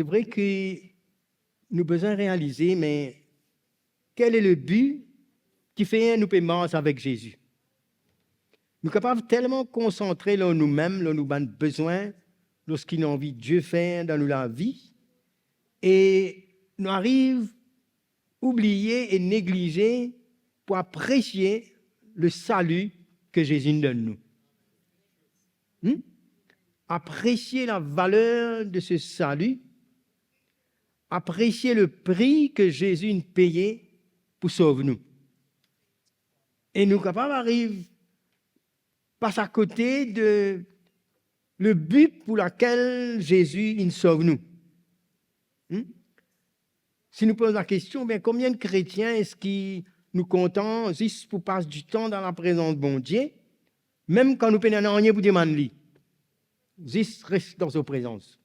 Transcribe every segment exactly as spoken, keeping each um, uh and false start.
Se vre ki nou bizin realize, me quel est le but ki fer nou pe mars avek Zezi? Nou kapav telman konsantre lor noumem, lor nou bann bizin, lor seki nou anvi Die fer dan nou lavi, e nou ariv oubliye e neglize pou apresie le sali ki Zezi inn donn nou. Hmm? Apresie lavaler de se sali, apresie le pri ki Zezi inn peye pou sov nou. E nou kapav ariv pas akote de le bi pou lakel Zezi inn sov nou. Hmm? Si nou poz lakestion, be, konbien kretien eski nou kontan zis pou pas ditan dan laprezans Bondie, mem kan nou pena nanye pou demann li, zis res dan so prezans,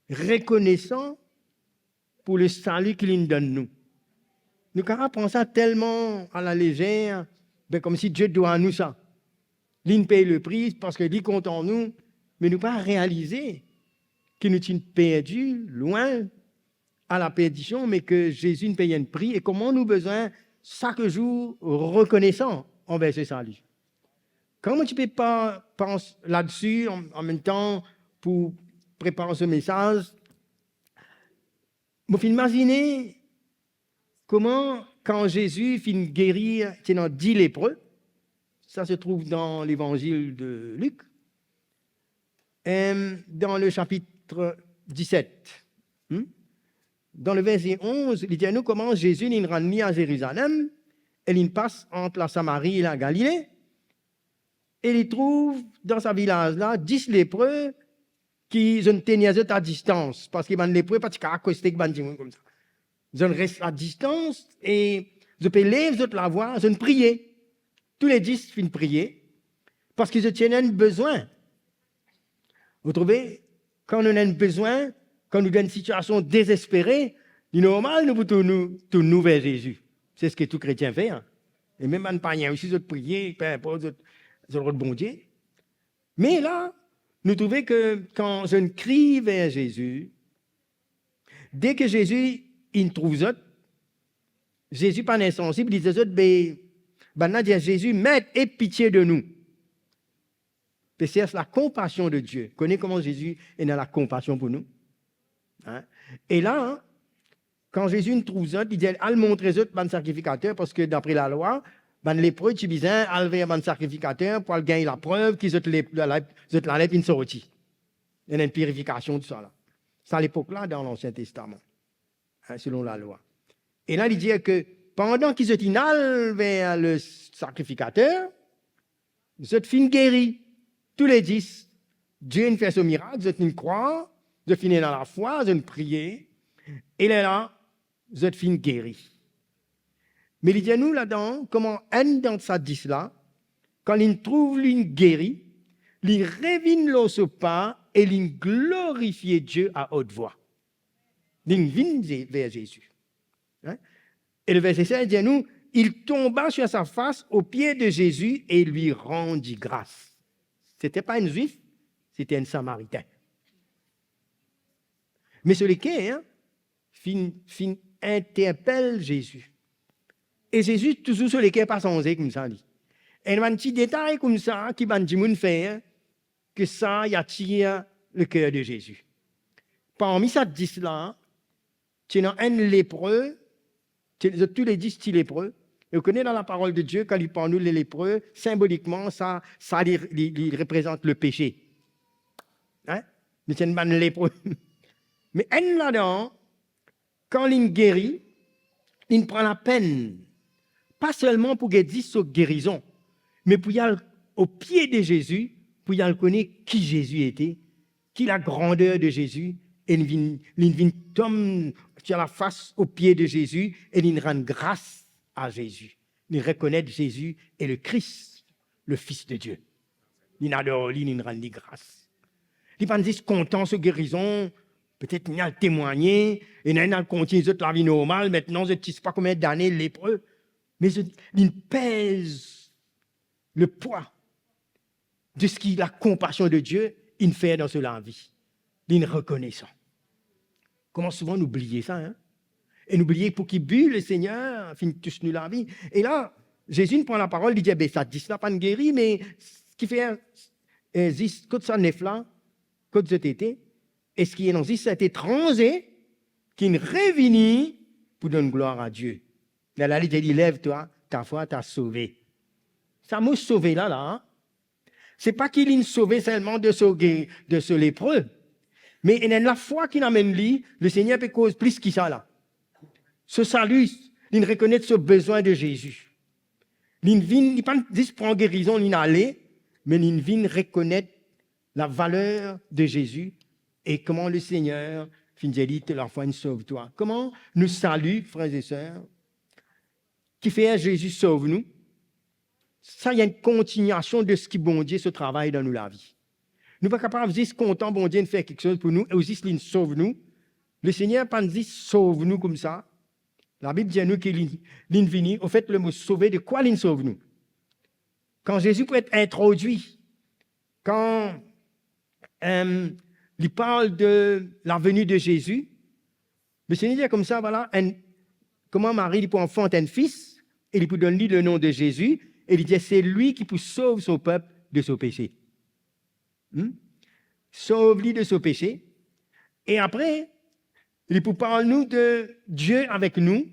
rekonesan pou le sali ki linn donn nou. Nou kapav pran sa telman alalezer, be, koumsi Die dwa nou sa. Linn pey le pri parski li kontan nou, me nou pa realize ki nou ti perdi lwin a laperdision, me ki Zezi inn pey enn pri, e kouma nou bizin sak zour rekonesan anver se sali. Kan mo ti pe pa, pans ladsi, an, anmemtan pou prepar se mesaz, mo finn mazine kouma kan Zezi finn geri, ti ena dis lepre, sa se trouv dan Levanzil de Lik, em, dan le sapit diset. Hmm? Dan le verse onz, li dir nou kouma Zezi linn rann li a Zerizalem e linn pas ant Lasamari e Lagalile, e li trouv dan sa vilaz la dis lepre ki zot inn tenir zot a distans, parski bann lepre pa ti kapav akoste ek bann dimoun koumsa. Zot inn res a distans e zot pe lev zot lavwa, zot inn priye. Toule dis finn priye, parski zot ti ena enn bizin. Zot trouve, kan nou ena enn bizin, kan nou dan enn sitiasion dezespere, li normal nou pou tourn nou, tourn nou ver Zezi. Se seki tou kretien fer, an. E mem bann payin osi, zot priye, pe inport zot, zot rod Bondie. Me la, nou trouve ki kan zot inn kriy ver Zezi, deki Zezi inn trouv zot, Zezi pa ena sansib, li dir zot, be, bannla dir Zezi, "Met, aie pitie de nou." Pe sers lakonpasion de Die. Kone kouma Zezi ena lakonpasion pou nou. Hein? E la, kan Zezi inn trouv zot, li dir, "Al montre zot bann sakrifikater," parski dapre lalwa, bann lepre ti bizin al ver bann sakrifikater pou al gagn laprev ki zot le-, la-, la-, zot lalep inn sorti. Ena enn pirifikasion, tousala. Sa lepok la, dan Lansien Testaman, hein, selon lalwa. E la, li dir ki pandan ki zot inn al ver le sakrifikater, zot finn geri, toule dis. Die inn fer so mirak, zot inn krwar, zot finn ena lafwa, zot inn priye, e lerla, zot finn geri. Me li dir nou ladan, kouma enn dan sa dis la, kan linn trouv linn geri, li revinn lor so pa e linn glorifie Die a ot vwa. Linn vinn Ze-, ver Zezi. Hein? E le verse sez dir nou, "Il tomba sur sa face aux pieds de Jésus et lui rendit grâce." Sete pa enn Zwif, sete enn Samaritin. Me so leker, hein, finn, finn interpel Zezi. E Zezi, touzour so leker pa sanze koumsa li. Enn bann ti detay koumsa ki bann dimoun fer, ki sa, li atir leker de Zezi. Parmi sa dis la, ti ena enn lepre, ti, zot toule dis ti lepre. E ou kone dan laparol de Die, kan li parl nou le lepre, sinbolikman, sa, sa li, li, li reprezant lepese. Hein? Me ti enn bann lepre. Me enn ladan, kan linn geri, linn pran lapenn, pa selman pou get zis so gerizon, me pou li al o pie de Zezi, pou li al kone ki Zezi ete, ki lagrander de Zezi, e linn vinn, linn vinn tom sur la face o pie de Zezi, e linn rann gras a Zezi. Linn rekonet Zezi e le Kris, le Fis de Die. Linn ador li, linn rann li gras. Li pa zis kontan so gerizon, petet linn al temwagne, ena enn al kontign zot lavi normal, aster zot ti pa konbien dane lepre, me zot, linn pez lepwa de seki lakonpasion de Die inn fer dan so lavi. Linn rekonesan. Kouma souvan nou bliye sa, hein? E nou bliye pou ki bi Lesegner finn tous nou lavi. E la, Zezi inn pran laparol, li dir, "Be, sa dis la pa'nn geri, me kifer, eh, zis kot sa nef la, kot zot ete? Eski ena zis set etranze ki'nn revini pou donn glwar a Die?" Lerla li dir li, "Lev twa, ta fwa t'a sove." Sa mo sove la, la, se pa ki li'nn sove selman de so ge-, de so lepre, me ena enn lafwa ki'nn amenn li, Lesegner pe koz plis ki sa la. So sali, li'nn rekonet so bezwin de Zezi. Li'nn vinn, li pa'nn zis pran gerizon, li'nn ale, me li'nn vinn rekonet lavaler de Zezi e kouma Lesegner finn dir li, "To lafwa inn sov twa." Kouma nou sali, frer e ser, kifer Zezi sov nou, sa enn kontignasion de seki Bondie so travay dan nou lavi. Nou pa kapav zis kontan Bondie inn fer kiksoz pou nou e ou zis li'nn sov nou. Lesegner pa'nn zis sov nou koumsa. Labib dir nou ki li, li'nn vini, anfet, lemo sove, de kwa li'nn sov nou? Kan Zezi pou et introdwi, kan, em, li parl de laveni de Zezi, Lesegner dir koumsa, vwala, enn, kouma Marie li pou anfant enn fis, e li pou donn li lenom de Zezi, e li dir, "Se li ki pou sov so pep de so pese." Hmm? Sov li de so pese. E apre, li pou parl nou de Die avek nou,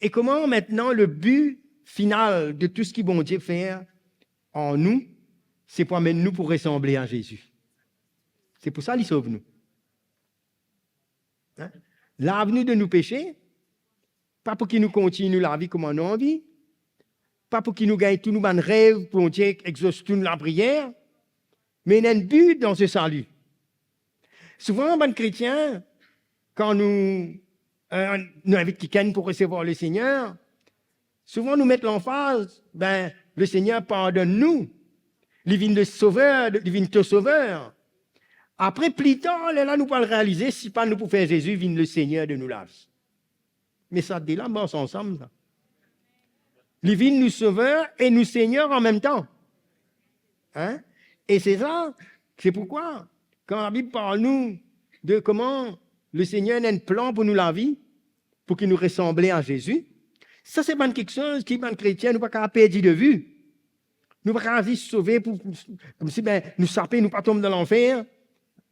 e kouma aster lebi final de tou seki Bondie fer an nou, se pou amenn nou pou resanble a Zezi. Se pou sa li sov nou. Hein? Lav nou de nou pese, pa pou ki nou kontign nou lavi kouma nou anvi, pa pou ki nou gagn tou nou bann rev, Bondie egzos tou nou lapriyer, me ena enn bi dan so sali. Souvan bann kretien, kan nou, eh, nou invit kikenn pou resevwar Lesegner, souvan nou met lanfaz, be, Lesegner pardonn nou, li vinn to sover, li vinn to sover. Apre, pli tar, lerla nou pou al realize si pa nou pou fer Zezi vinn Lesegner de nou lavi. Me sa de la mars ansam, sa. Li vinn nou sover e nou Segner anmemtan. Hein? E se sa, se poukwa, kan Labib parl nou de kouma Lesegner ena enn plan pou nou lavi, pou ki nou resanble a Zezi, sa se bann kiksoz ki bann kretien nou pa kapav perdi de vi. Nou pa kapav zis sove pou, koumsi, be, nou sape, nou pa tom dan lanfer,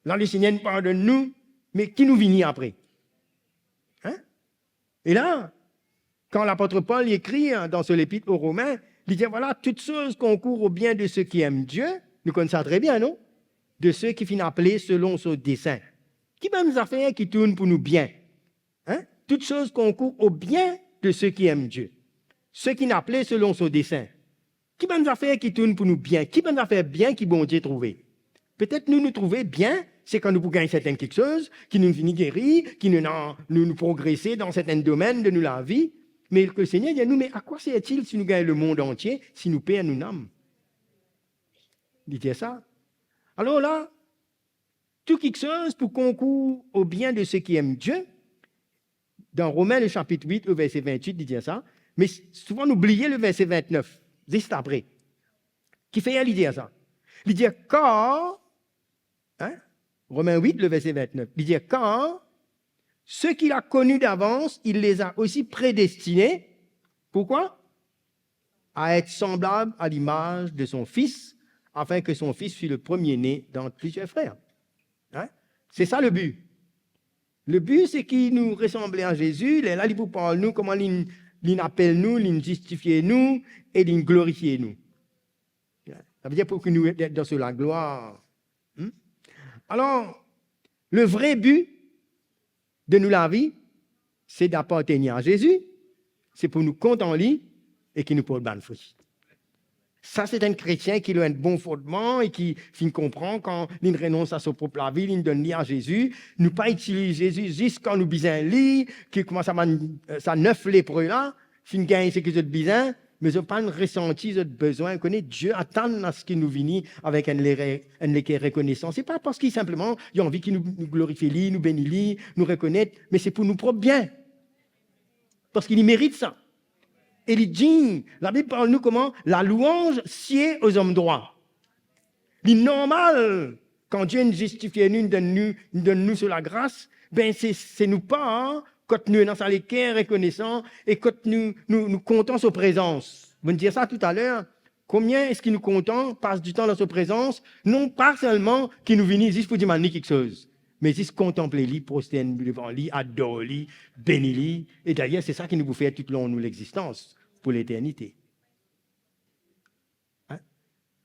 la Lesegner inn pardonn nou, me ki nou vini apre? Hein? E la, kan lapot Pol li ekrir dan so lepit o Romin, li dir, "Vwala, toutes choses concourent au bien de ceux qui aiment Dieu." Nou konn sa tre bien, non? "De ceux qui finn apele selon so desin." Ki bann zafer ki tourn pou nou bien? Hein? "Toutes choses concourent au bien de ceux qui aiment Dieu, ceux qui finn apele selon so desin." Ki bann zafer ki tourn pou nou bien? Ki bann zafer bien ki Bondie trouve? Petet nou, nou trouve bien, se kan nou pou gagn sertenn kiksoz, ki nou vini geri, ki nou, nou, nou progrese dan sertenn domenn de nou lavi. Me Lesegner dir nou, "Me a quoi sert-il si nou gagn lemond antie, si nou per nou nam?" Li dir sa. Alor la, tou kiksoz pou konkour o bien de ceux qui aiment Dieu. Dan Romin, le sapit wit, le verse vintwit, li dir sa. Me souvan nou bliye le verse vintnef, zis apre. Kifer li dir sa? Li dir, "Car," hein? Romin wit, le verse vintnef, li dir, "Car ceux qu'il a connus d'avance, il les a aussi prédestinés." Pourquoi? "À être semblables à l'image de son Fils, afin que son Fils fût le premier-né dans plusieurs frères." Hein? Se sa lebi. Lebi, se ki nou resanble a Zezi, lerla li pou parl nou kouma li, li apel nou, li zistifie nou e li glorifie nou. Savedir pou ki nou et dan so laglwar. Hmm? Alor, le vre bi de nou lavi, se d'apartenir a Zezi, se pou nou kontan li e ki nou port bann fri. Sa se enn kretien ki lor enn bon fondman e ki finn konpran kan li renons a so prop lavi, li donn li a Zezi. Nou pa itiliz Zezi zis kan nou bizin li, ki kouma sa bann, sa nef lepre la, finn gagn seki zot bizin, me zot pa'nn resanti zot bezwin. Kone, Die atann aski nou vini avek enn lere-, enn leker rekonesan. Se pa parski sinpleman li anvi ki nou, nou glorifie li, nou beni li, nou rekonet, me se pou nou prop bien. Parski li merit sa. E li dign, Labib parl nou kouma, "La louange sied aux hommes droits." Li normal, kan Die inn zistifie nou, inn donn nou, inn donn nou so lagras, Be se, se nou par, kot nou ena sa leker rekonesan e kot nou, nou, nou kontan so prezans. Mo'nn dir sa toutaler, konbien eski nou kontan pas ditan dan so prezans, non pa selman ki nou vini zis pou dimann li kiksoz, me zis kontanple li, prostern devan li, ador li, beni li. E dayer, se sa ki nou pou fer toutlong nou lexistans, pou leternite. Hein?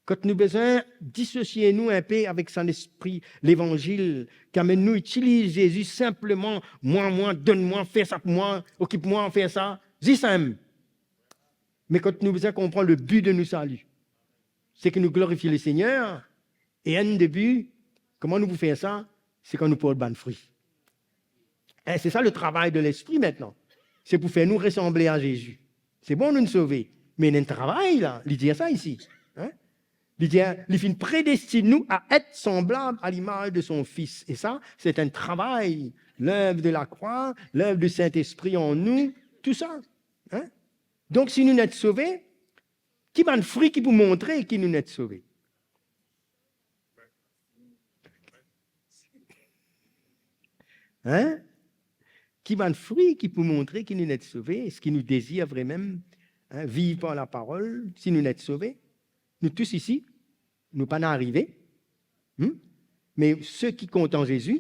Kot nou bizin disosie nou inpe avek sa lespri levanzil ki amenn nou itiliz Zezi sinpleman, mwa, mwa, donn mwa, fer sa pou mwa, okip mwa, fer sa, zis enn. Me kot nou bizin konpran le bi de nou sali, se ki nou glorifie Lesegner, e enn de bi, kouma nou pou fer sa, se kan nou port bann fri. E se sa le travay de Lespri aster, se pou fer nou resanble a Zezi. Se bon, nou sove, me ena enn travay la, li dir sa isi. Hein? Li dir, li finn predestinn nou a et sanblab a limaz de son Fis. E sa, se enn travay, lev de lakrwa, lev de Sintespri an nou, tou sa. Hein? Donk, si nou net sove, ki bann fri ki pou montre ki nou net sove? Hein? Ki bann fri ki pou montre ki nou net sove? Eski nou dezir vremem, hein, viv par laparol, si nou net sove? Nou tous isi, nou pa'nn arive. Hmm? Me seki kontan Zezi,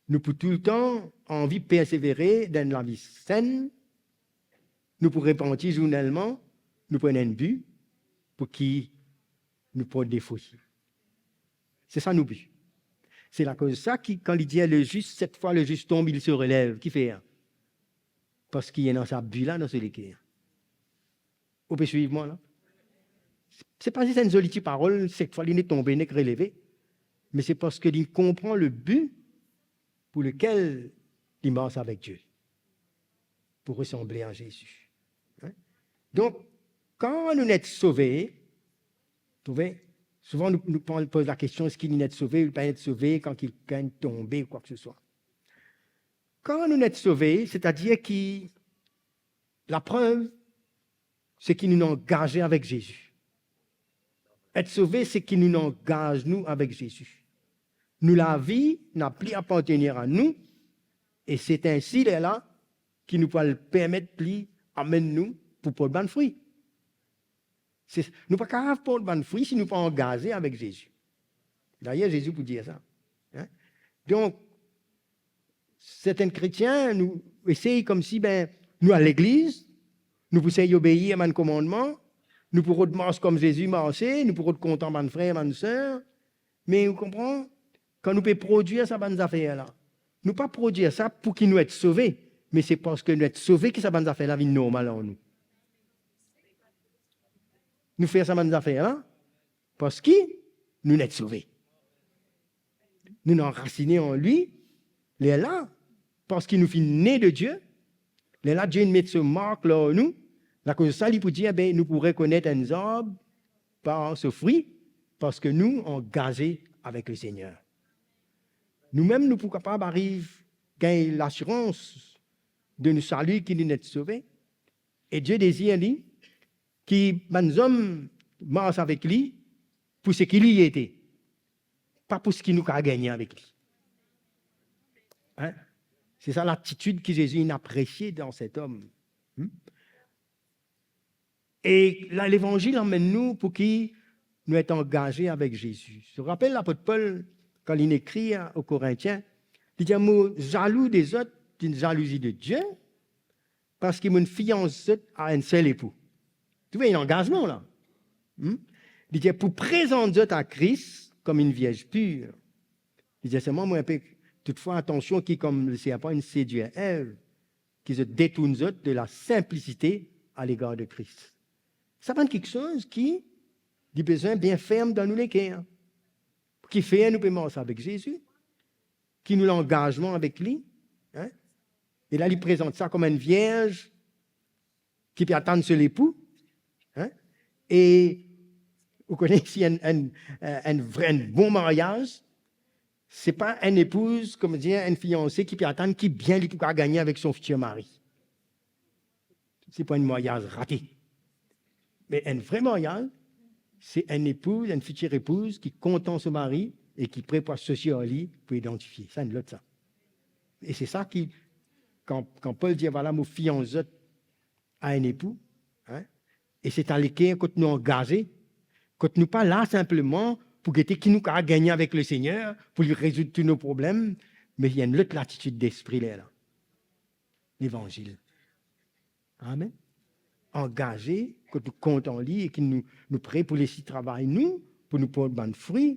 nou pou toultan anvi persevere dan enn lavi senn. Nou pou repanti zournalman, nou pou ena enn bi, pou ki nou port de fri. Se sa nou bi. Se lakoz sa ki, kan li dir le juste, sept fois le juste tombe, il se relève, ki fer? Parski ena sa bi la dan so leker. Ou pe swiv mwa la? Se pa zis enn zoli ti parol, sept fois li nek tonbe, nek releve, me se parski li konpran le bi pou lekel li mars avek Die, pou resanble a Zezi. Hein? Donk, kan nou net sove, trouve, souvan nou, nou pran, poz lakestion, eski li net sove ou li pa net sove, kan kikenn tonbe ou kwa ke se swa. Kan nou net sove, setadir ki laprev, se ki nou angaze avek Zezi. Et sove, se ki nou angaz nou avek Zezi. Nou lavi napli apartenir a nou, e se ensi lerla ki nou pou al permet li amenn nou pou port bann fri. Se, nou pa kapav port bann fri si nou pa angaze avek Zezi. Dayer, Zezi pou dir sa. Hein? Donk, sertin kretien, nou esey koumsi, be, nou al legliz, nou pou sey obeir bann komannman, nou pou rod mars kouma Zezi marse, nou pou rod kontan bann frer, bann ser. Me ou konpran, kan nou pe prodwir sa bann zafer la, nou pa prodwir sa pou ki nou et sove, me se parski nou et sove ki sa bann zafer la vinn normal an nou. Nou fer sa bann zafer la parski nou net sove. Nou anrasine an li, lerla, parski nou finn ne de Die, lerla Die inn met so mark lor nou, lakoz sa li pou dir, be, nou pou rekonet enn zarb par so fri, parski nou angaze avek Lesegner. Noumem, nou pou kapav ariv gagn lasirans de nou sali ki nou net sove, e Die dezir li ki bann zom mars avek li pou seki li ete, pa pou seki nou kapav gagne avek li. Hein? Se sa latitid ki Zezi inn apresie dan set om. Hmm? E la, Levanzil amenn nou pou ki nou et angaze avek Zezi. Ou rapel lapot Pol, kan li ekrir o Korintien, li dir, mo zalou de zot, enn zalouzi de Die, parski mo'nn fians zot a enn sel epou. Trouve enn angazman la. Hmm? Li dir, pou prezant zot a Kris kom enn vierz pir. Li dir, selman mwa, inpe, toutfwa, atansion ki kom leserpan inn sedwir Ev, ki zot detourn zot de la sinplisite a legar de Kris. Sa bann kiksoz ki li bizin bien ferm dan nou leker. Ki fer nou pe mars avek Zezi, ki nou langazman avek li, hein? E la, li prezant sa kom enn vierz ki pe atann so lepou, hein? E ou kone, si enn, enn, enn vre, enn bon maryaz, se pa enn epouz, kouma dir, enn fianse ki pe atann ki bien li pou kapav gagne avek so fitir mari. Se pa enn maryaz rate. Me enn vre maryaz, se enn epouz, enn fitir epouz ki kontan so mari e ki pre pou asosye ar li pou idantifie. Sa enn lot sa. E se sa ki, kan, kan Pol dir, "Vwala, mo fians zot a enn epou," hein, e se ta leker kot nou angaze, kot nou pa la sinpleman pou gete ki nou kapav gagne avek Lesegner, pou li rezoud tou nou problem, me li ena enn lot latitid lespri lerla. Levanzil. Amen. Angaze, kot nou kontan li e ki nou, nou pre pou les li travay nou, pou nou port bann fri,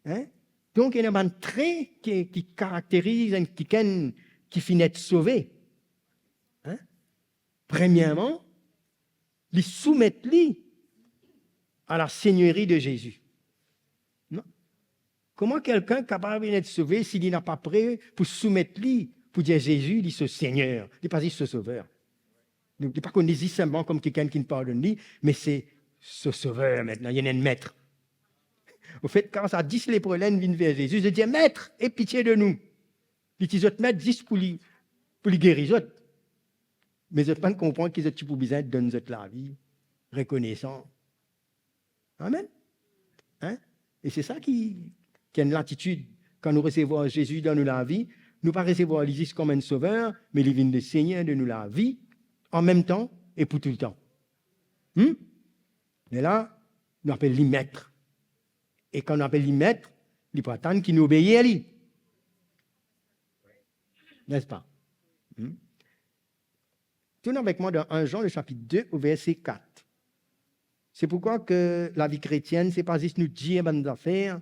hein? Donk, ena bann tre ki, ki karakteriz enn kikenn ki finn et sove. Hein? Premierman, li soumet li a la Seigneurie de Jésus. Non? Kouma kikenn kapav vinn et sove si li napa pre pou soumet li, pou dir Zezi, li so Segner, li pa zis so Sover? Li, li pa konn li zis sinpleman kouma kikenn ki pardonn li, me se so Sover aster, li ena enn met. Anfet, kan sa dis lepre la inn vinn ver Zezi, zot dir, "Met, ey pitie de nou." Li ti zot met zis pou li, pou li geri zot. Me zot pa konpran ki zot ti pou bizin donn zot lavi rekonesan. Amen. Hein? E se sa ki, ki enn latitid. Kan nou resevwar Zezi dan nou lavi, nou pa resevwar li zis kouma enn Sover, me li vinn Lesegner de nou lavi, anmemtan e pou toultan. Hmm? Lerla, nou apel li Met. E kan nou apel li Met, li pou atann ki nou obeir li. Nespa? Hmm? Tourn avek mwa dan enn Zan, le sapit de, o verse kat. Se poukwa ki lavi kretienn, se pa zis nou dir bann zafer,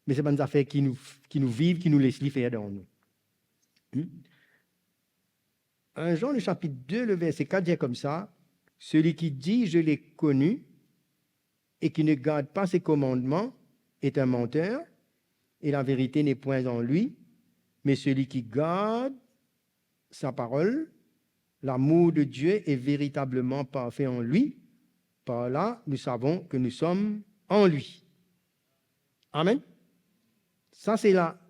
me se bann zafer ki nou, ki nou viv, ki nou les li fer dan nou. Hmm? Enn Zan, le sapit de, le verse kat dir koumsa, "Celui qui dit, 'Je l'ai connu,' et qui ne garde pas ses commandements est un menteur, et la vérité n'est point en lui, mais celui qui garde sa parole, l'amour de Dieu est véritablement parfait en lui. Par là, nous savons que nous sommes en lui." Amen. Sa se la,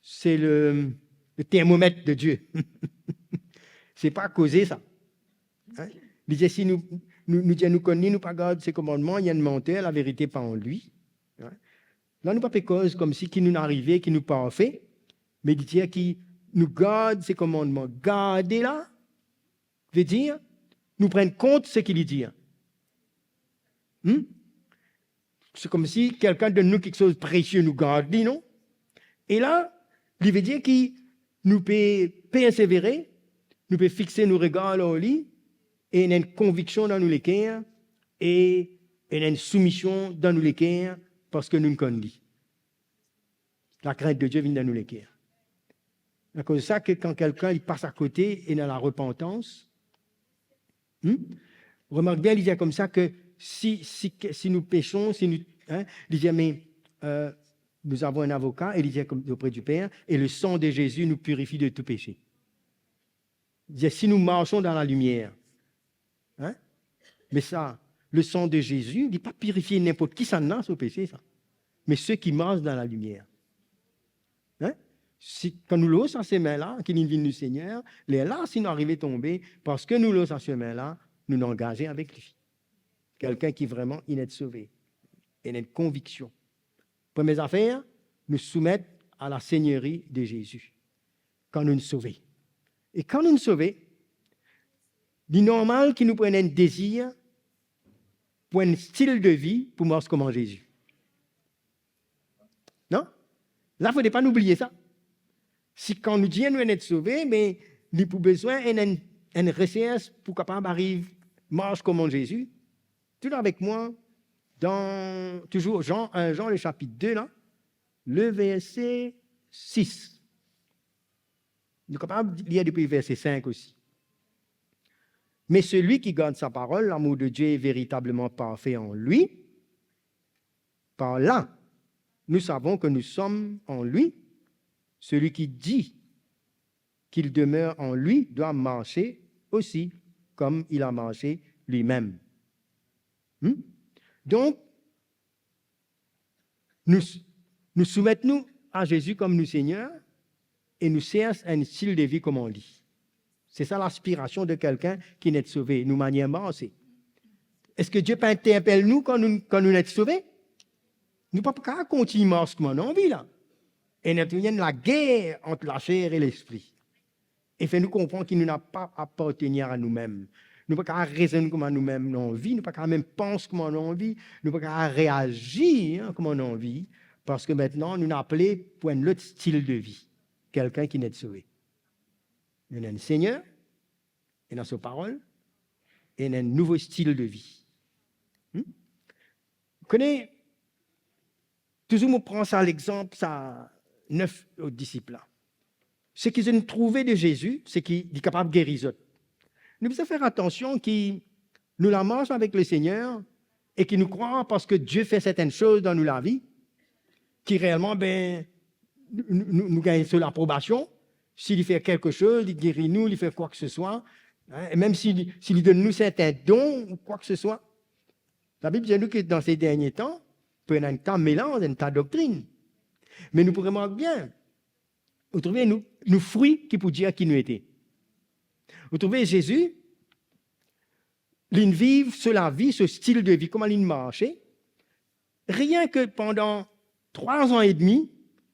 se le, le termomet de Dieu. Se pa koze sa. Hein? Li dir, si nou, nou, nou dir nou konn li, nou pa gard se komannman, li enn manter, laverite pa an li. Hein? La nou pa pe koz koumsi ki nou arive, ki nou parfe, me li dir ki nou gard se komannman. Garde la, vedir nou pran kont seki li dir. Hmm? Se koumsi kikenn donn nou kiksoz presie, nou gard li, non? E la, li vedir ki nou pe persevere, nou pe fixe nou regar lor li, e ena enn konviksion dan nou leker, e ena enn soumision dan nou leker, parski nou konn li. Lakrint de Dieu vinn dan nou leker. Akoz sa ki kan kikenn li pas akote, ena larepantans, hmm? Remark bien, li dir koumsa ki si, si, si nou pese, si nou, hein, li dir, mais, euh, nous avons un avocat, e li dir koumsa, auprès du Père, et le sang de Jésus nous purifie de tout péché. Li dir, si nou marse dan lalimier, hein? Me sa, le sang de Jésus, li pa pirifie ninport kisannla so pese sa. Me seki mars dan lalimier. Hein? Si, kan nou lor sa semin la, ki li vinn nou Segner, lerla, si nou arive tonbe, parski nou lor sa semin la, nou angaze avek li. Kikenn ki vreman inn et sove, ena enn konviksion. Premie zafer, nou soumet a la Seigneurie de Jésus. Kan nou sove. E kan nou sove, li normal ki nou pou ena enn dezir pou enn stil de vi pou mars kouma Zezi. Non? La, fode pa nou bliye sa. Si kan nou dir nou ena et sove, me li pou bizin enn, enn, enn resers pou kapav ariv mars kouma Zezi. Tourn avek mwa dan, touzour Zan, enn Zan, le sapit de la, le verse sis. Nou kapav lir depi verse sink osi. Mais celui qui garde sa parole, l'amour de Dieu est véritablement parfait en lui. Par là, nous savons que nous sommes en lui. Celui qui dit qu'il demeure en lui doit marcher aussi comme il a marché lui-même. Hmm? Donk, nou, nou soumet nou a Zezi kouma nou Segner e nou sers enn stil de vi kouma li. Se sa laspirasion de kikenn ki inn et sove, nou manier marse. Eski Die pa interpel nou kan nou, kan nou inn et sove? Nou pa pou kapav kontign mars kouma nou anvi la. E nou ena enn lager ant laser e lespri. e fer nou konpran ki nou napa apartenir a noumem. Nou pa kapav rezonn kouma noumem nou anvi, nou pa kapav mem pans kouma nou anvi, nou pa kapav reazir kouma nou anvi, parski aster nou apele pou enn lot stil de vi. Kelkenn ki net sove. Ena enn Segner, ena so parol, ena enn nouvo stil de vi. Hmm? Kone, touzour mo pran sa lexanp, sa nef lot disip la. Seki zot inn trouve de Zezi, seki li kapav geri zot. Nou bizin fer atansion ki nou la mars avek Lesegner e ki nou krwar parski Die fer sertenn soz dan nou lavi, ki realman, be, nou, nou, nou gagn so laprobasion, si li fer kelke soz, li geri nou, li fer kwa ki se swa, hein, e mem si li, si li donn nou serten don ou kwa ki se swa. Labib dir nou ki dan se dernie tan, pou ena enn ta melanz, enn ta doktrinn. Me nou pou remark bien, ou trouve nou, nou fri ki pou dir ki nou ete. Ou trouve Zezi, linn viv so lavi, so stil de vi, kouma linn marse, rien ki pandan trwa an edmi,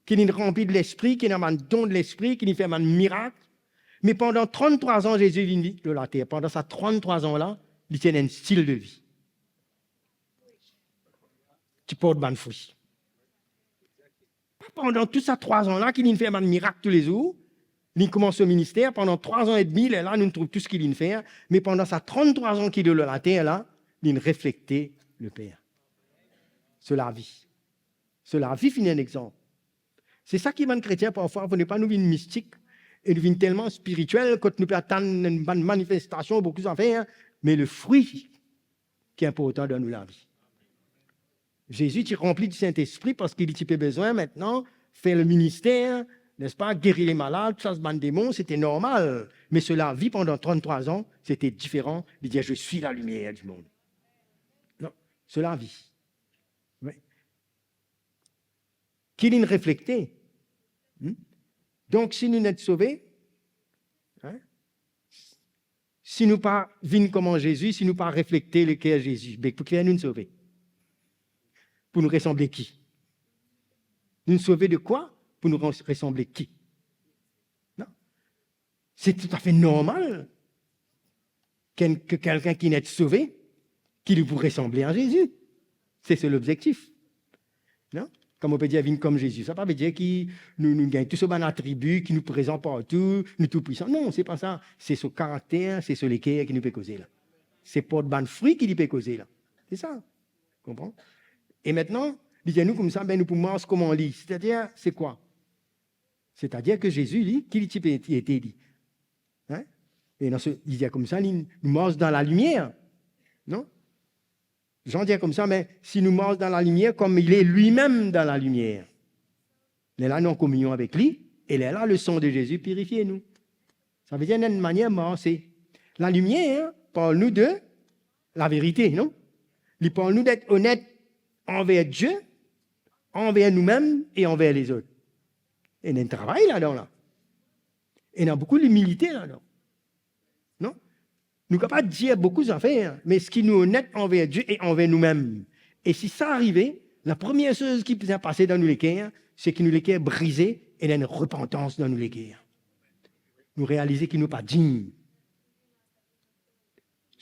ki linn ranpli de Lespri, ki ena bann don de Lespri, ki linn fer bann mirak, me pandan tranntrwa an Zezi vinn viv lor later. Pandan sa tranntrwa an la, li ti ena enn stil de vi. Ti port bann fri. Pa pandan tou sa trwa an la ki linn fer bann mirak toulezour, linn koumans so minister, pandan trwa an edmi, lerla nou trouv tou seki linn fer, me pandan sa tranntrwa an ki li lor later la, linn reflekte Leper. So lavi. So lavi finn enn exanp. Se sa ki bann kretien parfwa, fode pa nou vinn mistik e nou vinn telman spiritiel kot nou pe atann enn bann manifestasion, boukou zafer, me lefri ki inportan dan nou lavi. Zezi ti ranpli Disintespri parski li ti pe bizin aster fer leminister, nespa, geri lemalad, sas bann demon, sete normal. Me so lavi pandan tranntrwa an, sete diferan. Li dir, "Je suis la lumière du monde." Non, so lavi. Wi. Ki linn reflekte. Hmm? Donk, si nou net sove, hein, si nou pa vinn kouma Zezi, si nou pa reflekte leker Zezi, be pou kifer nou sove? Pou nou resanble ki? Nou sove de kwa? Pou nou res-, resanble ki? Non? Se toutafe normal ki enn, ki kelkenn ki net sove, ki li pou resanble a Zezi. Se, se lobzektif. Non? Kan mo pe dir vinn kom Zezi, sa pa ve dir ki nou, nou gagn tou so bann atribi, ki nou prezan partou, nou tou pwisan. Non, se pa sa. Se so karakter, se so leker ki nou pe koze la. Se port bann fri ki li pe koze la. Se sa. Konpran? E aster, li dir nou koumsa, be, nou pou mars kouma li. Setadir, se kwa? Setadir ki Zezi, li, ki li ti pe ete, li? Hein? E dan so, li dir koumsa, li, nou mars dan lalimier. Non? Zan dir koumsa, me si nou mars dan lalimier, kom il est lui-même dans la lumière, lerla nou an kominion avek li, e lerla le sang de Jésus pirifie nou. Sa ve dir, enn manier marse. Lalimier parl nou de laverite, non? Li parl nou det onet anver Die, anver noumem e anver lezot. Ena enn travay ladan la. Ena boukou limilite ladan. Non? Nou kapav dir boukou zafer, me eski nou onet anver Die e anver noumem? E si sa arive, lapremier soz ki bizin pase dan nou leker, seki nou leker brize e ena enn repantans dan nou leker. Nou realize ki nou pa dign.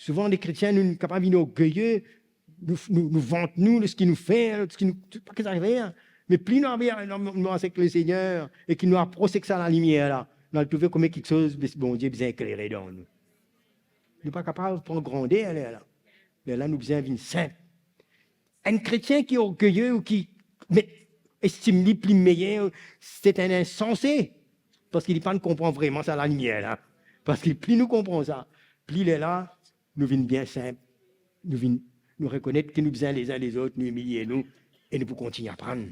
Souvan, le kretien, nou, nou kapav vinn orgeye, nou, nou, nou vant nou, de seki nou fer, de seki nou, tou, pa ki sa fer. Me pli nou ave, nou, nou mars avek Lesegner e ki nou apros ek sa lalimier la, nou al trouve kouma kiksoz Bondie bizin eklere dan nou. Nou pa kapav pran grander lerla. Lerla nou bizin vinn sinp. Enn kretien ki orgeye ou ki met estim li pli meyer, se enn insanse, parski li pa konpran vreman sa lalimier la. Parski pli nou konpran sa, pli lerla nou vinn bien sinp, nou vinn, nou rekonet ki nou bizin lezin lezot, nou imilie nou e nou pou kontign aprann.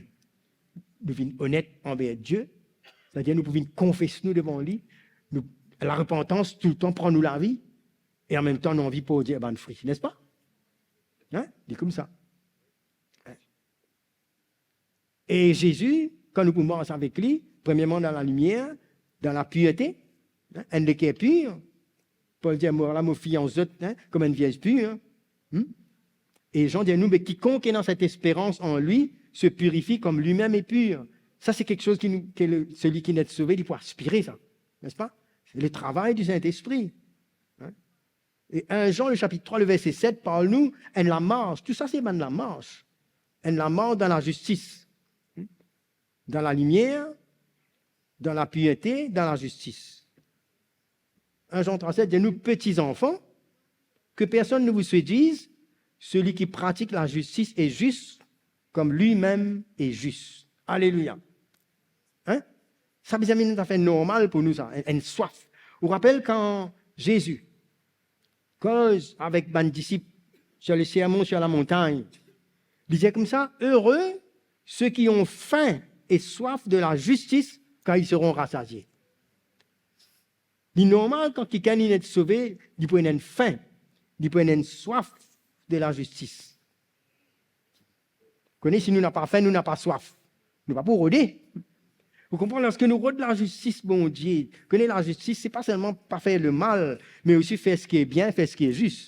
Nou vinn onet anver Die, setadir nou pou vinn konfes nou devan li, nou, larepantans toultan pran nou lavi, e anmemtan nou anvi pordir bann fri, nespa? Hein? Li koumsa. E Zezi, kan nou pou mars avek li, premierman dan lalimier, dan lapirte, hein, enn leker pir. Pol dir, mo la, mo fians zot, hein, kouma enn vierz pir. Hmm? E Zan dir nou, me quiconque est dans cette espérance en lui se purifie comme lui-même est pur. Sa se kiksoz ki nou, ki le, seki net sove, li pou aspire sa, nespa? C'est le travail du Saint-Esprit. Hein? E enn Zan, le sapit trwa, le verse set, parl nou enn lamars. Tou sa se bann lamars. Enn lamars dan lazistis. Dan lalimier, dan lapirte, dan lazistis. Enn Zan trwa set dir nou, peti zanfan, que personne ne vous séduise, celui qui pratique la justice est juste, comme lui-même est juste. Alelouya. Hein? Sa bizin vinn enn zafer normal pou nou sa, enn, enn swaf. Ou rapel kan Zezi koz avek bann disip sur le sermon sur la montagne, li dir koumsa, heureux ceux qui ont faim et soif de la justice, car ils seront rassasiés. Li normal kan kikenn inn et sove, li pou ena enn fin, li pou ena enn swaf de lazistis. Kone, si nou napa fin, nou napa swaf, nou pa pou rode. Ou konpran, lerski nou rod lazistis Bondie, kone lazistis, se pa selman pa fer lemal, me osi fer seki bien, fer seki zis.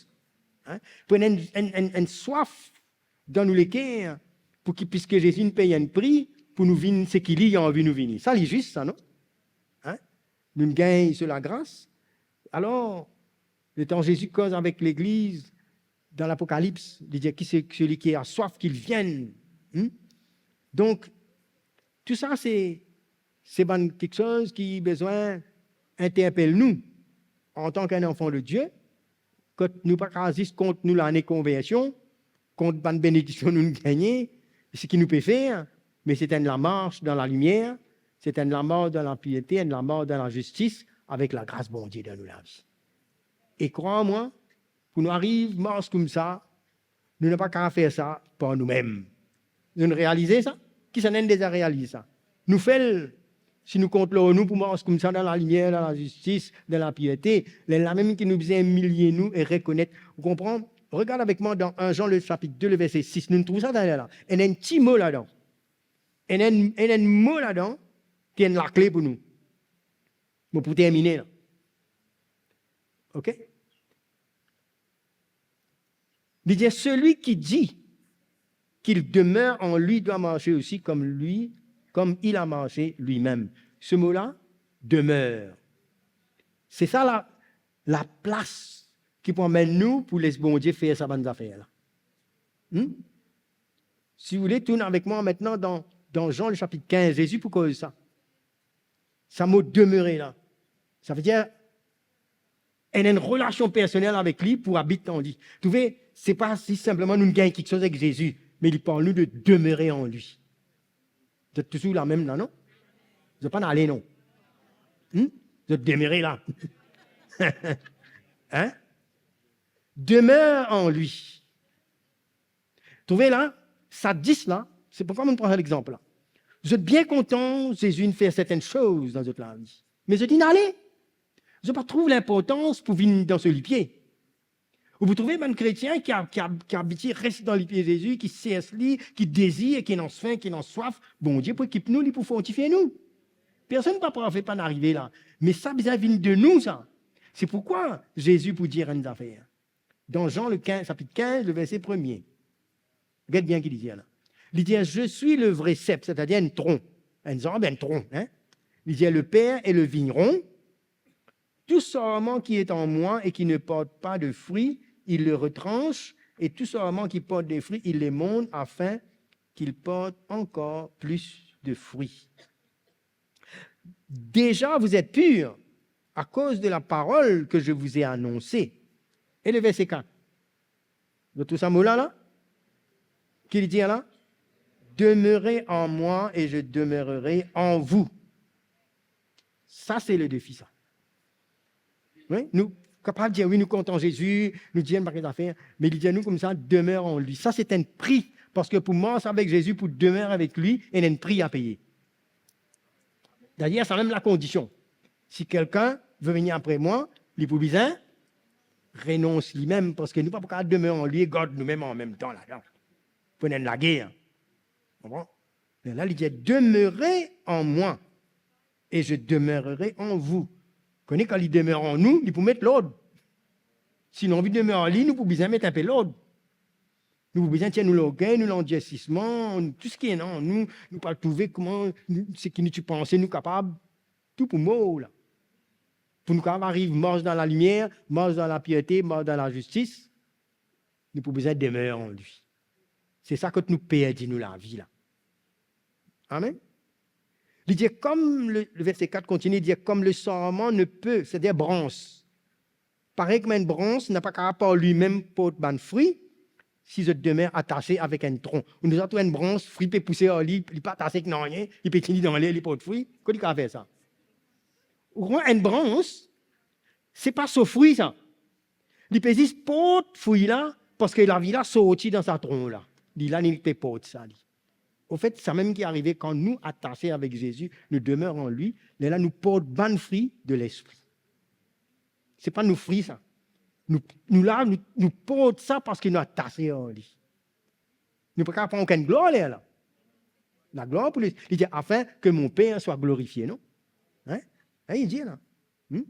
Hein? Pou ena enn, enn, enn, enn swaf dan nou leker, pou ki, piski Zezi inn pey enn pri, pou nou vinn seki li anvi nou vini. Sa li zis sa, non? Hein? Nou'nn gagn so lagras. Alor, letan Zezi koz avek legliz dan Lapokalips, li dir, ki se, celui qui a soif, qu'il vienne. Hmm? Donk, tou sa se, se bann kiksoz ki bizin interpel nou antan ki enn zanfan de Die, kot nou pa kapav zis kont nou lane konversion, kont bann benediksion nou'nn gagne, seki nou pe fer, me se enn lamars dan lalimier, se enn lamars dan lapirte, enn lamars dan lazistis, avek lagras Bondie dan nou lavi. E krwar mwa, pou nou ariv mars koumsa, nou napa kapav fer sa par noumem. Zot realize sa? Kisannla inn deza realize sa? Nou fel, si nou kont lor nou pou mars koumsa dan lalimier, dan lazistis, dan lapirte, lerla mem ki nou bizin imilie nou e rekonet. Ou konpran? Regard avek mwa dan enn Zan, le sapit de, le verse sis. Nou'nn trouv sa dan la. Ena enn ti mo ladan. Ena enn, ena enn mo ladan ki enn lakle pou nou. Mo pou termine la. Ok? Li dir, celui qui dit qu'il demeure en lui doit marcher aussi comme lui, comme il a marché lui-même. Se mo la, demeure. Se sa la, laplas ki pou amenn nou pou les Bondie fer sa bann zafer la. Hmm? Si vous voulez, tourn avek mwa aster dan, dan Zan, le sapit kinz. Zezi pou koz sa. Sa mo demeure la, savedir ena enn relasion personel avek li pou abit an li. Trouve, se pa si sinpleman nou gagn kiksoz avek Zezi, me li parl nou de demeure an li. Zot touzour la mem la, non? Zot pa'nn ale, non? Hmm? Zot demeure la. Hein? Demeure en lui. Trouve la, sa dis la, se poukwa mo pran sa lexanp la. Zot bien kontan Zezi inn fer sertenn soz dan zot lavi, me zot inn ale. Zot pa trouv linportans pou vinn dan so lipie. Ou pou trouve bann kretien ki a, ki a, ki abitie res dan lipie Zezi, ki sers li, ki dezir, ki ena fin, ki ena swaf. Bondie pou ekip nou, li pou fortifie nou. Personn pa parfe, pa'nn arive la. Me sa bizin vinn de nou sa. Se poukwa Zezi pou dir enn zafer. Dan Zan le kinz, sapit kinz, le verse premie. Get bien ki li dir la. Li dir, "Je suis le vrai cep," setadir enn tron. Enn zarb, enn tron, hein? Li dir, "Le Père est le vigneron. Tout sarment qui est en moi et qui ne porte pas de fruit, il le retranche, et tout sarment qui porte des fruits, il l'émonne, afin qu'il porte encore plus de fruits. Déjà, vous êtes purs à cause de la parole que je vous ai annoncée." E le verse kat. Zot trouv sa mo la la? Ki li dir la? "Demeurez en moi et je demeurerai en vous." Sa se le defi sa. Wi, nou kapav dir, wi, nou kontan Zezi, nou dir enn pakete zafer, me li dir nou koumsa, "Demeure en lui." Sa se enn pri, parski pou mars avek Zezi, pou demeure avek li, ena enn pri a peye. Dayer, sa mem lakondision. Si quelqu'un veut venir après moi, li pou bizin renons limem, parski nou pa pou kapav demeure en lui e gard noumem anmemtan ladan. Pou ena enn lager. Konpran? Lerla li dir, "Demeurez en moi et je demeurerai en vous." Kone kan li demeure an nou, li pou met lord. Si nou anvi demeure an li, nou pou bizin met inpe lord. Nou pou bizin tir nou lorgey, nou landirsisman, tou seki ena an nou, nou pa trouve kouma nou, seki nou ti panse nou kapav, tou pou mor la. Pou nou kapav ariv mars dan lalimier, mars dan lapirte, mars dan lazistis, nou pou bizin demer an li. Se sa kot nou perdi nou lavi la. Amen. Li dir kom le, le verse kat kontinie, li dir, "Comme le sarment ne peut, c'est-à-dire brans, parey kouma enn brans napa kapav par limem port bann fri, si zot demer atase avek enn tron." Ou deza trouv enn brans, fri pe pouse ar li, li pa atase ek nanye, li pe tini dan ler, li port fri. Kot li kapav fer sa? Ou konpran, enn brans, se pa so fri sa. Li pe zis port fri la, parski lavi la sorti dan sa tron la. Li la, li pe port sa li. Anfet, samem ki arive kan nou atase avek Zezi, nou demer an li, lerla nou port bann fri de Lespri. Se pa nou fri sa. Nou, nou la, nou, nou port sa parski nou atase ar li. Nou pa kapav pran okenn glwar lerla. Laglwar pou li. Li dir, "Afin que mon Père soit glorifié", non? Hein? Hein, li dir la. Hmm?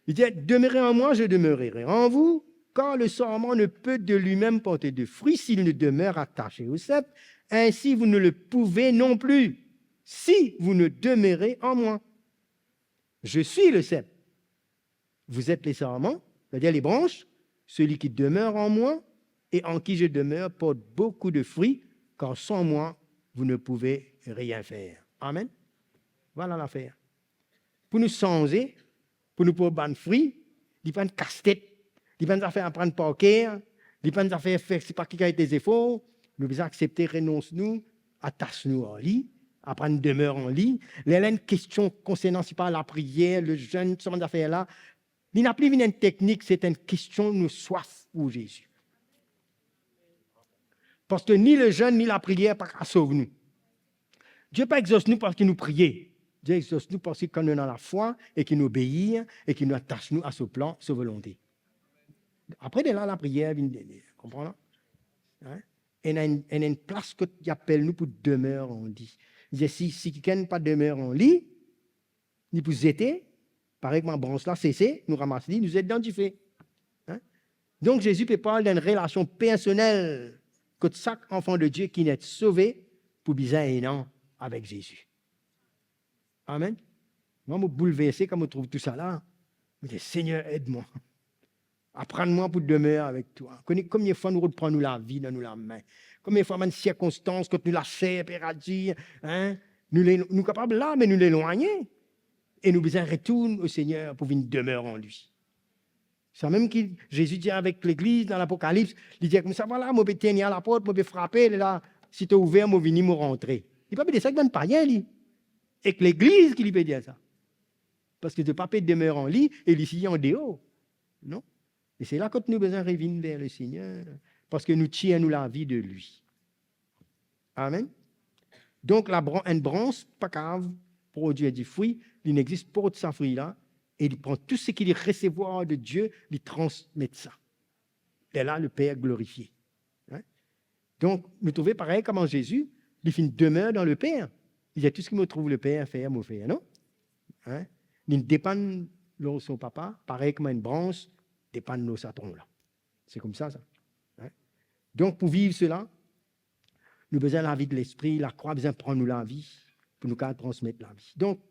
Li dir, "Demeurez en moi, je demeurerai en vous, car le sarment ne peut de lui-même porter de fruit s'il ne demeure attaché au cep. Ainsi, vous ne le pouvez non plus si vous ne demeurez en moi. Je suis le cep. Vous êtes les sarments", c'est-à-dire les branches. "Celui qui demeure en moi et en qui je demeure porte beaucoup de fruits, car sans moi, vous ne pouvez rien faire." Amen. Vwala lafer. Pou nou sanze, pou nou port bann fri, li pa enn kastet, li pa enn zafer aprann par ker, li pa enn zafer fer sipa ki kalite zefor. Nou bizin aksepte renons nou, atas nou ar li, aprann demer an li. Lerla enn kestion konsernan sipa lapriyer, lezenn, tou sa bann zafer la, li napa vinn enn teknik, se enn kestion nou swaf pou Zezi. Parski ni lezenn, ni lapriyer pa kapav sov nou. Die pa exors nou parski nou priye. Die exors nou parski kan nou ena lafwa e ki nou obeir e ki nou atas nou a so plan, so volonte. Apre, de la, lapriyer vinn, konpran la? Hein? Ena enn, ena enn plas kot li apel nou pou demer an li. Li dir, si, si kikenn pa demer an li, li pou zete, parey kouma brans la sese, nou ramas li, nou zet dan dife. Hein? Donk, Zezi pe parl dan enn relasion personel kot sak anfan de Die ki net sove pou bizin ena avek Zezi. Amen. Mwa, mo boulverse kan mo trouv tou sa la. Mo dir, "Segner, ed mwa. Aprann mwa pou demer avek twa." Kone konbien fwa nou rod pran nou lavi dan nou lame? Konbien fwa bann sirkonstans kot nou laser pe radir, hein? Nou le, nou kapav la, me nou elwagne. E nou bizin retourn o Segner pou vinn demer an li. Samem ki Zezi dir avek legliz dan Lapokalips, li dir koumsa, "Vwala, mo pe tenir laport, mo pe frape, lerla, si to ouver, mo vini, mo rantre." Li pa pe dir sa ek bann payin, li. Ek legliz ki li pe dir sa. Parski zot pa pe demer an li e li si andeor. Non? E se la kot nou bizin revinn ver Lesegner, parski nou tir nou lavi de li. Amen. Donk, labran-, enn brans pa kapav prodwir difri, li nek zis port sa fri la, e li pran tou seki li resevwar de Die, li transmet sa. Lerla, Leper glorifie. Hein? Donk, nou trouve parey kouma Zezi, li finn demer dan Leper. Li dir, "Tou seki mo trouv Leper fer, mo fer," non? Hein? Li depann lor so Papa, parey kouma enn brans depann lor sa tron la. Se koumsa, sa. Hein? Donk, pou viv sela, nou bizin lavi de Lespri, lakrwa bizin pran nou lavi, pou nou kapav transmet lavi. Donk,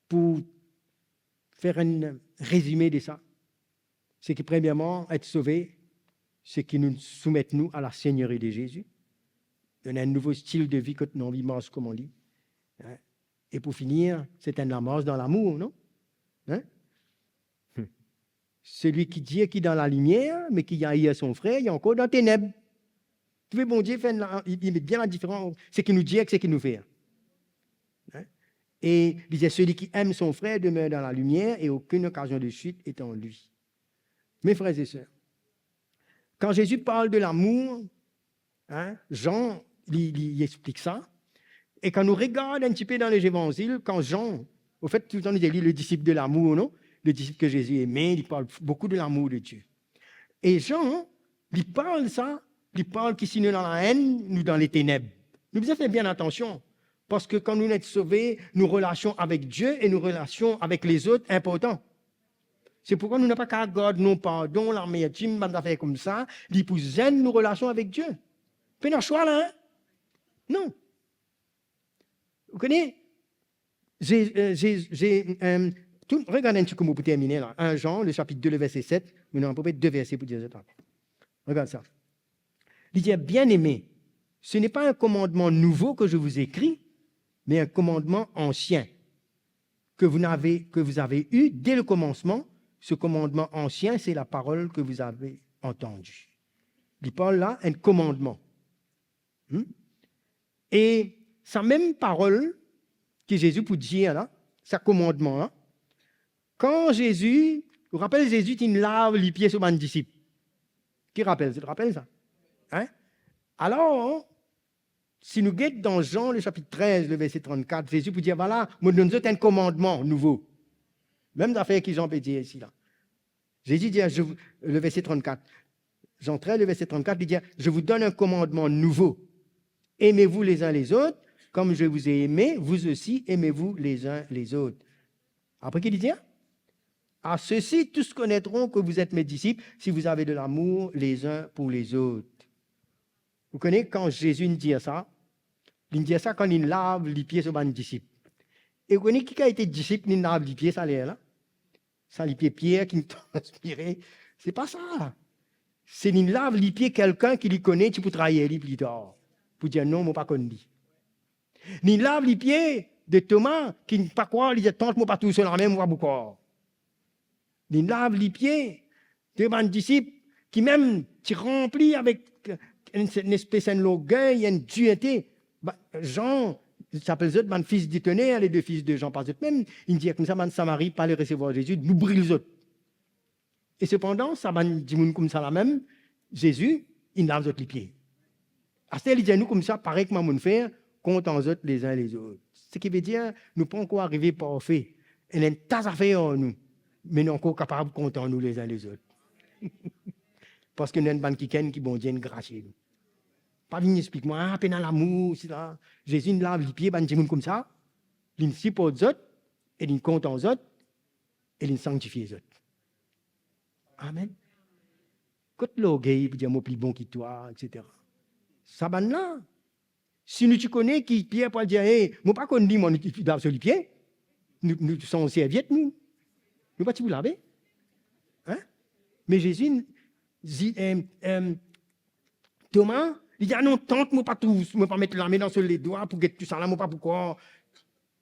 pou fer enn rezime de sa, se ki, premierman, et sove, se ki nou soumet nou a la Seigneurie de Jésus. Nou ena enn nouvo stil de vi kot nou anvi mars kouma li. Hein? E pou finir, se enn lamars dan lamour, non? Hein? Hmm. Selwi ki dir ki dan lalimier, me ki air son frer, li ankor dan teneb. Trouve Bondie fer enn la, li, li met bien ladiferans, seki nou dir ek seki nou fer. Hein? E li dir, "Celui qui aime son frère demeure dans la lumière et aucune occasion de chute est en lui." Mes frères et sœurs, quand Jésus parle de l'amour, hein, Jean, li, li, li explik sa. E kan nou regard enn tipe dan Levanzil, kan Jean, anfet, toultan nou dir li le disciple de l'amour, non? Le disciple que Jésus aimait, li parl boukou de lamour de Dieu. E Jean, li parl sa, li parl ki si nou ena laenn, nou dan leteneb. Nou bizin fer bien atansion, parski kan nou net sove, nou relasion avek Die e nou relasion avek lezot inportan. Se poukwa nou napa kapav gard non-pardon, lamertim, bann zafer koumsa, li pou zenn nou relasion avek Die. Pena swa la, hein? Non. Ou kone, Ze-, euh, Ze-, Ze-, euh, Tou, regard enn ti kou mo pou termine la. Enn Zan, le sapit de, le verse set, mo ena apepre de verse pou dir zot ankor. Regard sa. Li dir, "Bien-aimés, ce n'est pas un commandement nouveau que je vous écris, mais un commandement ancien, que vous n'avez, que vous avez eu dès le commencement. Ce commandement ancien, c'est la parole que vous avez entendue." Li parl la enn komandman. Hmm? E sa mem parol ki Zezi pou dir la, sa komandman la, kan Zezi, ou rapel Zezi ti lav lipie so bann disip. Ki rapel, zot rapel sa? Hein? Alor, si nou get dan Zan, le sapit trez, le verse trannkat, Zezi pou dir, "Vwala, mo donn zot enn komandman nouvo." Mem zafer ki Zan pe dir isi la. Zezi dir, je vous- le verse trannkat, Zan trez, le verse trannkat, li dir, "Je vous donne un commandement nouveau. Aimez-vous les uns les autres, comme je vous ai aimé, vous aussi aimez-vous les uns les autres." Apre ki li dir? "À ceci, tous connaîtront que vous êtes mes disciples, si vous avez de l'amour les uns pour les autres." Ou kone kan Zezi inn dir sa, li inn dir sa kan li lav lipie so bann disip. E ou kone ki kalite disip li lav lipie sa ler la? Sa lipie Pier ki transpire, se pa sa. Se li lav lipie kelkenn ki li kone ti pou trair li pli tar, pou dir, "Non, mo pa konn li." Li lav lipie de Toma, ki pa krwar, li dir, "Tant mo pa touy so lame, mo pa pou krwar." Li lav lipie de bann disip ki mem ti ranpli avek enn, enn espes enn lorgey, enn dirte. Ba, Zan, li apel zot bann fis ditoner, le de fis de Zan, pa zot mem. Li dir koumsa, "Bann Samari pa le resevwar Zezi, nou bril zot." E sepandan, sa bann dimoun koumsa la mem, Zezi inn lav zot lipie. Aster li dir nou koumsa, "Parey kouma mo'nn fer, kontan zot lezin lezot." Seki vedir, nou pa ankor arive parfe. Ena enn ta zafer ar nou, me nou ankor kapav kontan nou lezin lezot. Parski nou enn bann kikenn ki Bondie inn grasie nou. Pa vinn explik mwa, "Ah, pena lamour, sila." Zezi inn lav lipie bann dimoun koumsa, linn siport zot, e linn kontan zot, e linn sanktifie zot. Amen. Kot lorgey pou dir, "Mo pli bon ki twa," et cetera. Sa bann la, si nou ti kone ki Pier pou al dir, "Hey, mo pa konn li, mwa, nou ti lav so lipie." Nou, nou ti sanz serviet nou. Nou pa ti pou lave. Hein? Me Zezi, zi-, em, em, Toma, li dir, "Ah non, tant mo pa touy, mo pa met lame dan so ledwa pou get tousala, mo pa pou krwar."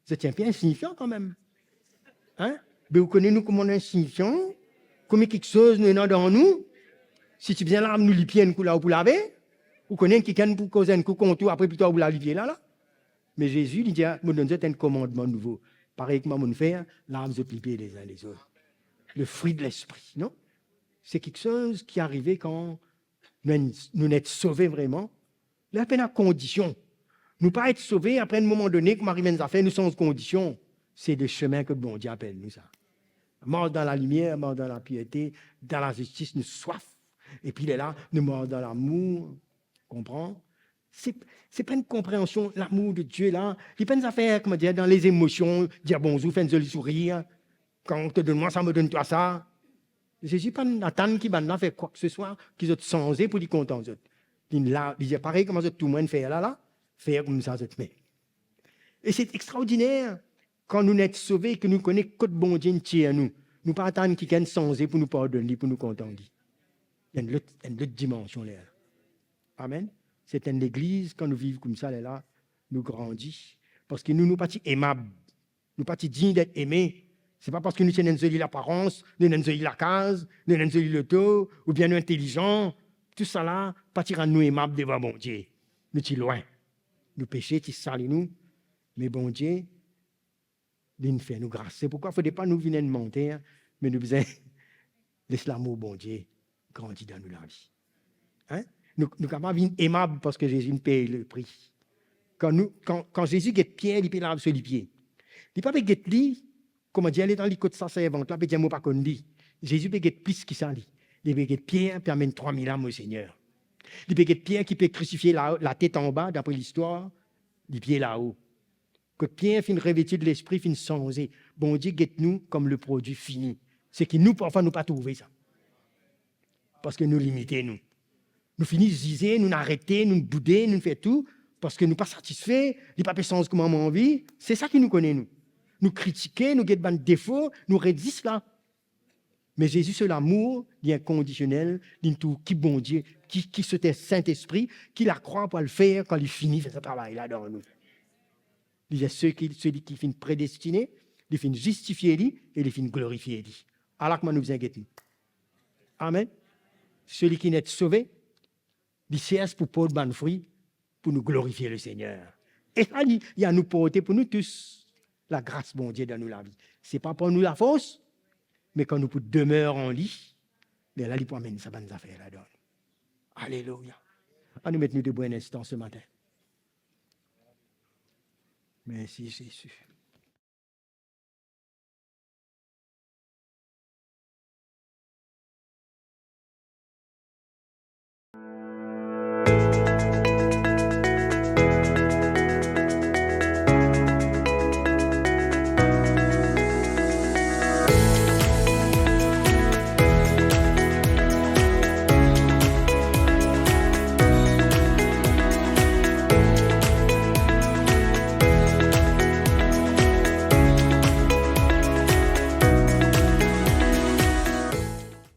Zot ti enpe insignifian kanmem. Hein? Be ou kone nou kouma nou insignifian? Kouma kiksoz nou ena dan nou? Si ti bizin lav nou lipie enn kou la, ou pou lave? Ou kone enn kikenn pou koz enn kou kont ou, apre pli tar ou pou lav lipie la, la? Me Zezi, li dir, "Mo donn zot enn komandman nouvo. Parey kouma mo'nn fer, lav zot lipie lezin lezot." Le fruit de l'esprit, non? Se kiksoz ki arive kan nou, nou net sove vreman. Ler pena kondision. Nou pa et sove, apre enn moman done, kouma ariv enn zafer, nou sanz kondision. Se le semin kot Bondie apel nou sa. Mars dan lalimier, mars dan lapirte, dan lazistis, nou swaf. Epi lerla, nou mars dan lamour. Konpran? Se, se pa enn konpreansion, lamour de Dieu la. Li pa enn zafer, kouma dir, dan lezemosion, dir bonzour, fer enn zoli sourir. Kan to donn mwa sa, mo donn twa sa. Zezi pa'nn atann ki bann la fer kwa ki se swa, ki zot sanze pou li kontan zot. Li la, li dir, "Parey kouma zot touy mwa enn fer la, la, fer koumsa zot mem." E se extraordiner, kan nou net sove, ki nou kone kot Bondie inn tir nou, nou pa atann kikenn sanze pou nou pardonn li, pou nou kontan li. Enn lot, enn lot dimansion lerla. Amen. Se enn legliz, kan nou viv koumsa lerla, nou grandi. Parski nou, nou pa ti emab. Nou pa ti dign d'être aimé. Se pa parski nou ti ena enn zoli laparans, nou ena enn zoli lakaz, nou ena enn zoli loto, oubien nou intelizan. Tousala pa ti rann nou emab devan Bondie. Nou ti lwin. Nou pese ti sali nou. Me Bondie, linn fer nou gras. Se pourkwa fode pa nou vinn enn manter, me nou bizin les lamour Bondie grandi dan nou lavi. Hein? Nou, nou kapav vinn emab parski Zezi inn pey lepri. Kan nou, kan, kan Zezi get Pier, li pe lav so lipie. Li pa pe get li, kouma dir, letan li kot sa servant la, pe dir, "Mo pa konn li." Zezi pe get plis ki sa, li. Li pe get Pier pe amenn trwa mil am o Segner. Li pe get Pier ki pe krisifie la, latet anba, dapre listwar, lipie lao. Kot Pier finn reveti de Lespri, finn sanze, Bondie get nou kom le prodwi fini. Seki nou, parfwa, nou pa trouve sa. Parski nou limite nou. Nou fini zize, nou arete, nou boude, nou fer tou, parski nou pa satisfe, li pa pe sanz kouma nou anvi. Se sa ki nou kone nou. Nou kritike, nou get bann defo, nou res zis la. Me Zezi so lamour, li inkondisionel, li trouv ki Bondie, ki, ki so Sintespri, ki lakrwa pou al fer kan li fini fer sa travay la dan nou. Li dir, seki, seki finn predestine, li finn zistifie li e li finn glorifie li. Ala kouma nou bizin get li. Amen. Seki finn sove, li sers pou port bann fri pou nou glorifie Lesegner. E sa li, li a nou porte pou nou tous, lagras Bondie dan nou lavi. Se pa par nou lafors, me kan nou pou demer an li, lerla li pou amenn sa bann zafer la dan nou. Alelouya. Anou met nou debout enn instan se matin. Mersi Zezi.